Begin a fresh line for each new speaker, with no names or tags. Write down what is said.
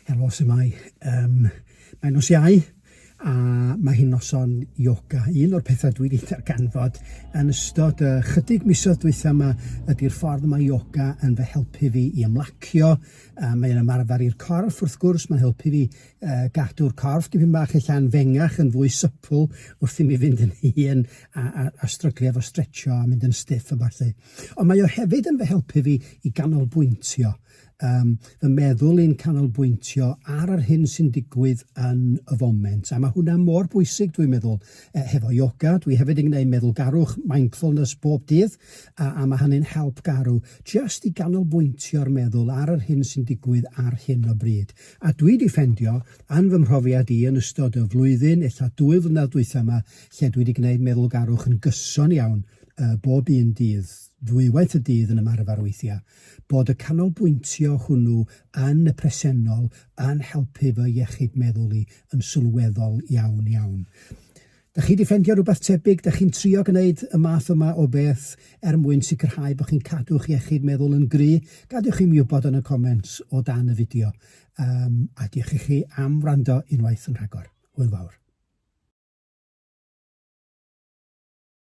Helo, su'mai. Um, mae'n nos Iau, a mae hi'n noson yoga. Un o'r pethau dwi wedi darganfod yn ystod y chydig misoedd dwytha yma ydy'r ffordd mae yoga yn fy helpu fi i ymlacio. Mae'n ymarfer i'r corff, wrth gwrs, mae'n helpu fi gadw'r corff dipyn bach ella'n fengach, yn fwy supple wrth i mi fynd yn hŷn a, a, a stryglu efo stretcho a mynd yn stiff a ballu. Ond mae o hefyd yn fy helpu fi i ganolbwyntio. Yym, fy meddwl i'n canolbwyntio ar yr hyn sy'n digwydd yn y foment. A mae hwnna mor bwysig, dwi'n meddwl, e, hefo yoga. Dwi hefyd yn gwneud meddwlgarwch, mindfulness bob dydd, a, a mae hynny'n help garw, jyst i ganolbwyntio'r meddwl ar yr hyn sy'n digwydd ar hyn o bryd. A dwi 'di ffendio, yn fy mhrofiad i yn ystod y flwyddyn, ella dwy flynedd dwytha yma, lle dwi 'di gwneud meddwlgarwch yn gyson iawn, uh, bob un dydd, ddwywaith y dydd yn ymarfer weithiau. Bod y canolbwyntio hwnnw yn y presennol yn helpu fy iechyd meddwl i yn sylweddol iawn iawn. Dach chi 'di ffendio rhywbeth tebyg? Dach chi'n trio gwneud y math yma o beth er mwyn sicrhau bod chi'n cadw'ch iechyd meddwl yn gry? Gadewch i mi wybod yn y comments o dan y fideo. Um, a diolch i chi am wrando unwaith yn rhagor. Hwyl fawr.